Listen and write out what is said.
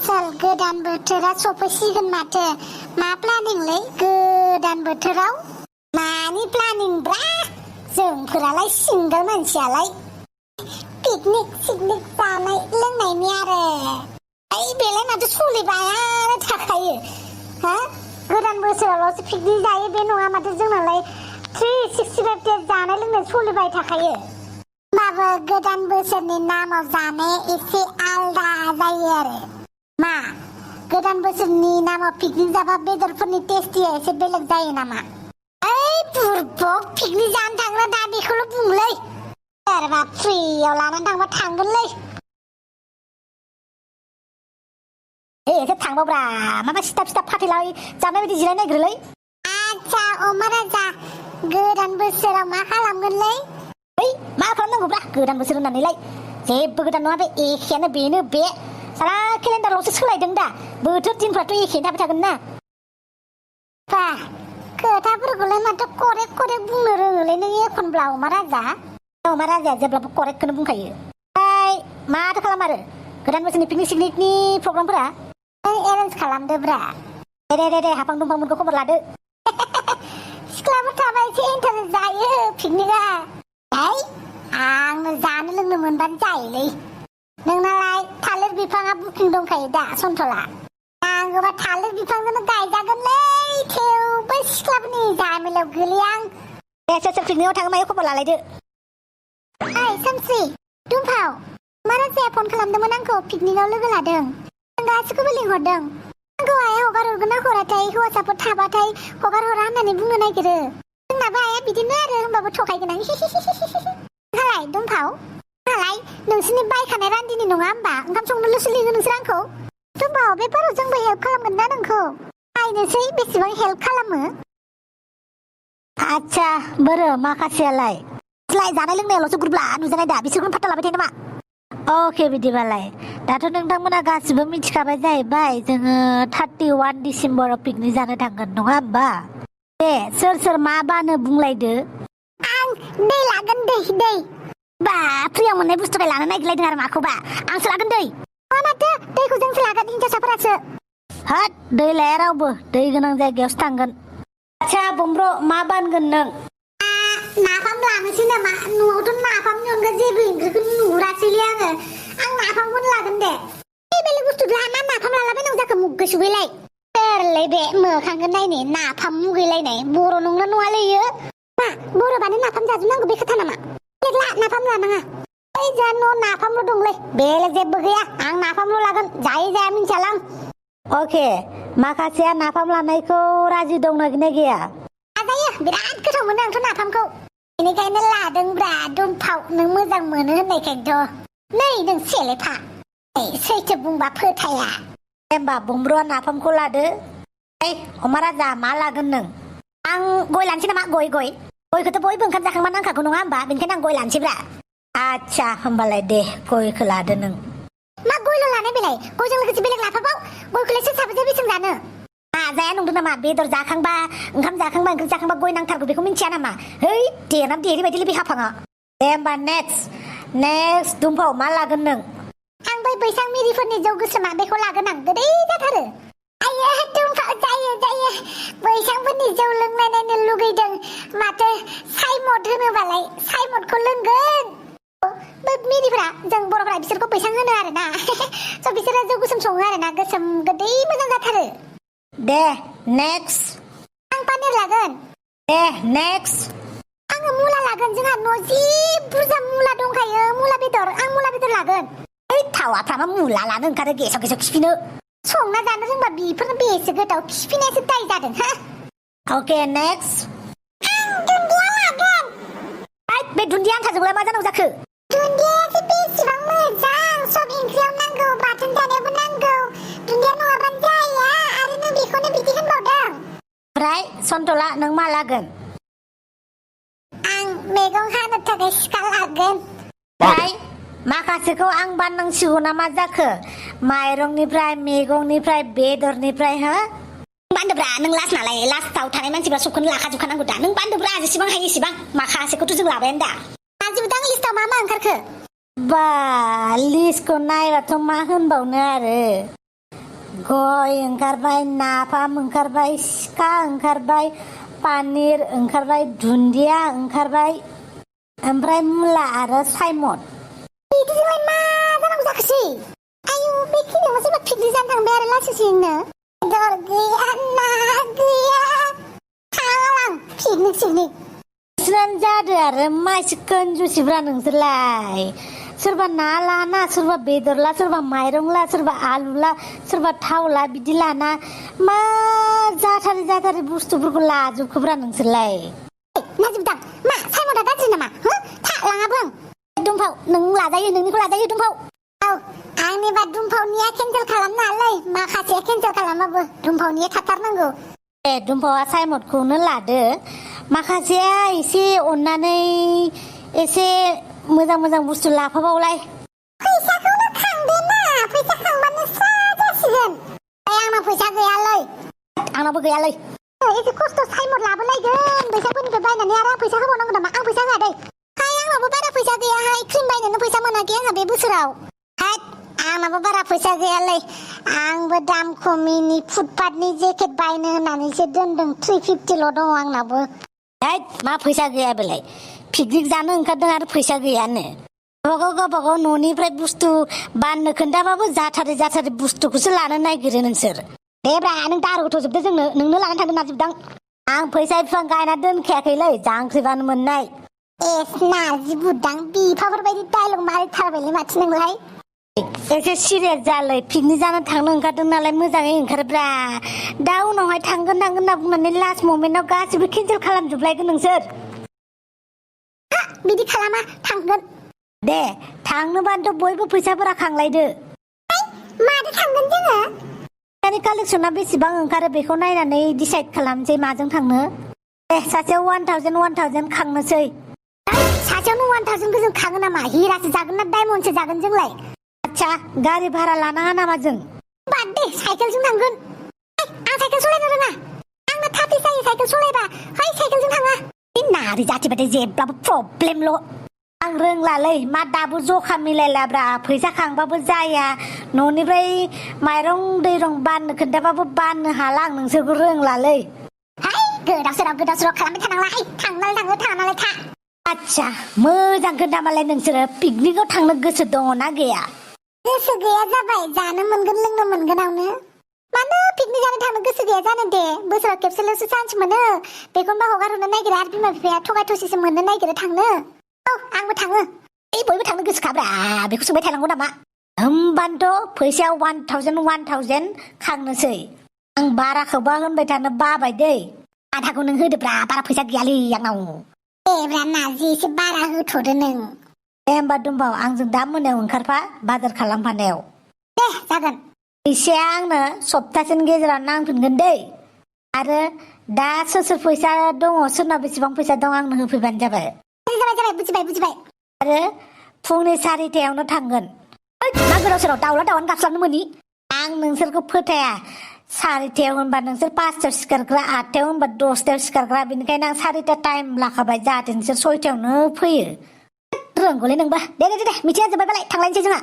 आसोल गोदान बोथोरा सफैसिगोन माथो मा प्लानिंलै गोदान बोथोराव मानि प्लानिं ब्रा जोंफोरालाय सिंगल मानसियालाय पिकनिक जानाय लोंनायनि आरो बेलाय माथो सोलिबायानो थाखायो हा गोदान बोसोरावल'सो पिकनिक जायो बे नङा माथो जोंनालाय 365 डेज जानाय लोंनाय सोलिबाय थाखायो होमबाबो गोदान बोसोरनि नामाव जानाया एसे आलदा जायो आरो मा गोदान बोसोरनि नामाव पिकनिक जाबा बेदरफोरनि टेस्टिया एसे बेलेग जायो नामा ओइ बुरबक पिकनिक जानो थांग्रा दा बेखौल' बुंलै सोरबा फ्रियाव लानानै थांबा थांगोनलै एसे थांबाब्रा माबा सिथाब फाथैलाय जानाय बायदि जिरायनो नागिरोलै आच्छा अमा राजा गोदान बोसोराव मा खालामगोनलै ओइ मा खालामनांगौब्रा गोदान बोसोर होननानैलाय जेबो गोदान नङा बे एखेयानो बेनो बे सारा केलेन्डारावसो सोलायदों दा बोथोर दिनफ्राथ' एखेयैनो थाबाय थागोन ना बा खोथाफोरखौलाय माथो करेक्ट बुंनो रोङोलै नों एखनब्ला अमा राजाया जेब्लाबो करेक्टखौनो बुंखायो ओइ माथो खालाम आरो गोदान बोसोरनि पिकनिक सिकनिकनि प्रग्रामफोरा एरेन्ज खालामदोब्रा दे हाफां दंफांफोरखौ खबर लादो सिख्लाफोर थाबा एसे इन्टारेस्ट जायो पिकनिकआ आंनो जानो लोंनो मोनबानो जायोलै नोंनालाय थालिर बिफाङा बुकिं दंखायो दा सन्थला नांगौबा थालिर बिफांजोंनो गायजागोनलै थेवबो सिख्लाफोरनि जामेलायाव गोलैया आं दे सोर पिकनिकआव थाङो मायो खबर लालायदो ओइ सोमस्रि दुमफाव मा राजाया फन खालामदोंमोन आंखौ पिकनिकआव लोगो लादों आं गासिखौबो लिंहरदों आंखौ आइया हगार हरगोन ना हराथाय हौवासाफोर थाबाथाय हगार हरा होननानै बुंनो नागिरो जोंनाबो आइया बिदिनो आरो होमबाबो थगायगोन आं नोंहालाय दुमफाव नोंहालाय नोंसोरनि बायखानाय रान्दिनि नङा होमबा ओंखाम संनोल'सो लिङो नोंसोर आंखौ दुमफाव बे बाराव जोंबो हेल्प खालामगोन ना नोंखौ नायनोसै बेसेबां हेल्प खालामो आच्छा बोरो माखासेयालाय जानाय लोंनायावल'सो गुरब्ला नुजानाय दा बिसोरखौनो फात्ता लाबाय थायो नामा अके बिदिबालाय दाथ' नोंथांमोना गासिबो मिथिखाबाय जाहैबाय जोङो 31 डिसेम्बराव पिकनिक जानो थांगोन नङा होमबा दे सोर मा बानो बुंलायदो आं दै लागोन दै बा फ्रियाव मोननाय बुस्थुखाय लानो नागिरलायदों आरो माखौबा आंसो लागोन दै माथो दैखौ जोंसो लागोन हिनजावसाफोरासो हाट दै लाया रावबो दै गोनां जायगायावसो थांगोन आच्छा बमब्र मा बानगोन नों नाफाम लानोसै नामा न'आवथ' नाफामनि अनगा जेबो ओंख्रिखौ नुरासैलै आङो आं नाफामखौनो लागोन दे बेलेग बुस्थु लाना नाफाम लालाबायनांगौ जाखो मुगै सुगैलाय सोरलै बे मोखांखौ नायनो नाफाम मुगैलायनाय बर' नंना नङालै इयो मा बर'बानो नाफाम जाजोबनांगौ बे खोथा नामा बेलेग नाफाम लानाङा ओइ जा न' नाफामल' दंलै बेलेग जेबो गैया आं नाफामल' लागोन जाया मिन्थियालां अके माखासेया नाफाम लानायखौ राजि दंना गैया जायो बिराद गोथाव मोनो आंथ' नाफामखौ बेनिखायनो लादोंब्रा दुमफाव नों मोजां मोनो होननायखायनोथ' नै नों सेलेफा सैथो बुंबा फोथाया होमबा बमब्रुआ नाफामखौ लादो अमा राजा मा लागोन नों आं गय लानोसै नामा गयखौथ' बयबो ओंखाम जाखांबा नांखागौ नङा होमबा बेनिखायनो आं गय लानोसैब्रा आच्छा होमबालाय दे गयखौ लादो नों मा गयल' लानाय बेलाय गयजों लोगोसे बेलेग लाफाबाव गयखौलाय सोर साबैसे बेसेन जानो जाया नंदों नामा बेदर जाखांबा ओंखाम जाखांबा ओंख्रि जाखांबा गय नांथारगौ बेखौ मिन्थिया नामा है देनानै देरि बायदिलै बे हाफाङा दे होमबा नेक्स्ट दुमफाव मा लागोन नों आं बै बैसां मिरिफोरनि जौ गोसोमा बेखौ लागोन आं गोदै जाथारो आइया दुमफाव जायो बैसांफोरनि जौ लोंनायनो लुगैदों माथो साइमद होनोबालाय साइमदखौ लोंगोन बै मिरिफोरा जों बर'फोरा बिसोरखौ बैसां होनो आरोना स' बिसोरो जौ गोसोम सङो आरोना गोसोम गोदै मोजां जाथारो दे नेक्स्ट आं पानिर लागोन दे नेक्स्ट आङो मुला लागोन जोंहा न' जि बुरजा मुला दंखायो मुला बेदर आं मुला बेदर लागोन ओइ थावाफ्रा मा मुला लानो ओंखारो गेसाव खिफिनो संना जानो रोंबा बेफोरनो बेसे गोथाव खिफिनायासो दाय जादों हा अके नेक्स्ट आं दुन्दिया लागोन बे दुन्दिया आन्थाजोंलाय मा जानांगौ जाखो दुन्दियासो बेसेबां मोजां सब ओंख्रियाव नांगौ बाथोन जानायावबो नांगौ दुन्दिया नङाबानो जाया आरो नों बेखौनो बिदि होनबावदों ओमफ्राय सन्थला नों मा लागोन आं मैगं हानो थाखाय सिखा लागोन ओमफ्राय माखासेखौ आं बाननांसिगौ ना मा जाखो माइरंनिफ्राय मैगंनिफ्राय बेदरनिफ्राय हो बान्दोब्रा नों लास्ट नालाय लास्टाव थानाय मानसिफ्रा सबखौनो लाखाजोबखानांगौ दा नों बान्दोब्रा जेसेबां हायो एसेबां माखासेखौथ' जों लाबायानो दा लाजोबदां लिस्टाव मा ओंखारखो बा लिस्टखौ नायबाथ' मा होनबावनो आरो गय ओंखारबाय नाफाम ओंखारबाय सिखा ओंखारबाय पानिर ओंखारबाय दुन्दिया ओंखारबाय ओमफ्राय मुला आरो साइमन बिदिजोंलाय मा जानांगौ जाखोसै आयु बे खिनियाव सोरबा पिकनिक जानो थांबाय आरो लासैनो बेदर गैया ना गैया थांलां पिकनिक नोंसोरानो जादो आरो मानसि कनजुसिफ्रा नोंसोरलाय सोरबा ना लाना सोरबा बेदर ला सोरबा माइरं ला सोरबा आलु ला सोरबा थाव ला बिदि लाना मा जाथारै बुस्थुफोरखौ लाजोबखोब्रा नोंसोरलाय नाजिबदां मा साइमना गाज्रि नामा था लाङाबो आं दुमफाव नों लाजायो नोंनिखौ लाजायो दुमफाव औ आंनिबा दुमफावनिया केन्सेल खालामनालै माखासे केन्सेल खालामाबो दुमफावनिया थाथारनांगौ ए दुमफावा साइमदखौनो लादो माखासेया एसे अननानै एसे मोजां बुस्थु लाफाबावलाय फैसाखौनो खांदो ना फैसा खांबानो स्रा जासिगोन आंनाव फैसा गैयालै आंनावबो गैयालै एसे खस्थ' साइमद लाबोलायगोन बैसाफोरनिफ्राय बायनानै आरो आं फैसा होबावनांगौ नामा आं फैसा होआ दै आंनावबो बारा फैसा गैयाहाय क्रिम बायनोनो फैसा मोनाखै आंहा बे बोसोराव आंनाबो बारा फैसा गैयालै आंबो दाम खमिनि फुटपाथनि जेकेट बायनो होननानैसो दोनदों 350ल' दङ आंनाबो मा फैसा गैया बेलाय पिकनिक जानो ओंखारदों आरो फैसा गैयानो गावबागाव न'निफ्राय बुस्थु बाननो खोन्थाबाबो जाथारै बुस्थुखौसो लानो नागिरो नोंसोर देब्रा नों दार गथ'जोबदो जोंनो नोंनो लानानै थांदों नाजिबदां आं फैसा बिफां गायना दोनखायाखैलै जांख्रिबानो मोननाय एस नारजि बुदां बिफाफोरबायदि डायलग मारिथारबायलै माथो नोंलाय एसे सिरियास जालै पिकनिक जानो थांनो ओंखारदों नालाय मोजाङै ओंखारब्रा दा उनावहाय थांगोन होनना बुंनानै लास्ट ममेन्टाव गासिबो केन्सेल खालामजोबलायगोन नोंसोर बिदि खालामा थांगोन दे थांनोबानोथ' बयबो फैसाफोरा खांलायदो मादो थांगोन जोङो दानि कालेक्सना बेसेबां ओंखारो बेखौ नायनानै डिसाइड खालामसै माजों थांनो दे सासेयाव 1000 खांनोसै सासेयावनो 1000 जों खाङो नामा हिरासो जागोन ना डायमन्डसो जागोन जोंलाय आच्छा गारि भारा लानाङा नामा जों बाद दे साइकेलजों थांगोन आं साइकेल सालायनो रोङा आंना थाफि जायो साइकेल सालायबा साइकेलजों थाङा नारि जाथिबाथाय जेब्लाबो प्रब्लेमल' आं रोंलालै मा दाबो जखा मिलायलाब्रा फैसा खांबाबो जाया न'निफ्राय माइरं दैरं बाननो खोन्थाबाबो बाननो हाला आं नोंसोरखौ रोंलालै गोदाव सोराव खालामबाय थानांला थाङो थाङानालाय था आच्छा मोजां खोन्था मालाय नोंसोरो पिकनिकआव थांनो गोसो दङ ना गैया गोसो गैया जाबाय जानो मोनगोन लोंनो मोनगोनावनो मानो पिकनिक जानो थांनो गोसो गैया जानो दे बोसोराव खेबसेल'सो चान्स मोनो बेखौनोबा हगारहरनो नागिरो आरो बिमा बिफाया थगाय थसिसो मोननो नागिरो थांनो औ आंबो थाङो बयबो थांनो गोसोखाब्रा बेखौ सोंबाय थानांगौ नामा होमबानोथ' फैसायाव 1000 खांनोसै आं बाराखौबा होनबाय थानो बाबाय दै आधाखौ नों होदोब्रा बारा फैसा गैयालै आंनाव एब्रा नाजि एसे बारा होथ'दो नों दे होमबा दुमबाव आंजों दा मोनायाव ओंखारफा बाजार खालामफानायाव दे जागोन फैसाया आंनो सप्तासेनि गेजेराव नांफिनगोन दै आरो दा सोर फैसा दङ सोरनाव बेसेबां फैसा दं आंनो होफैबानो जाबाय बुजिबाय आरो फुंनि 4टायावनो थांगोन मा गोदाव सोराव दाउला दाउआनो गाबस्लाबनो मोनि आं नोंसोरखौ फोथाया 4टायाव होनबा नोंसोर 5टायाव सिखारग्रा 8टायाव होनबा 10टायाव सिखारग्रा बेनिखायनो आं 4टा टाइम लाखाबाय जाहाथे नोंसोर 6टायावनो फैयो रोंगौलै नोंबा दे मिथिया जोब्बायबालाय थांलायनोसै जोंहा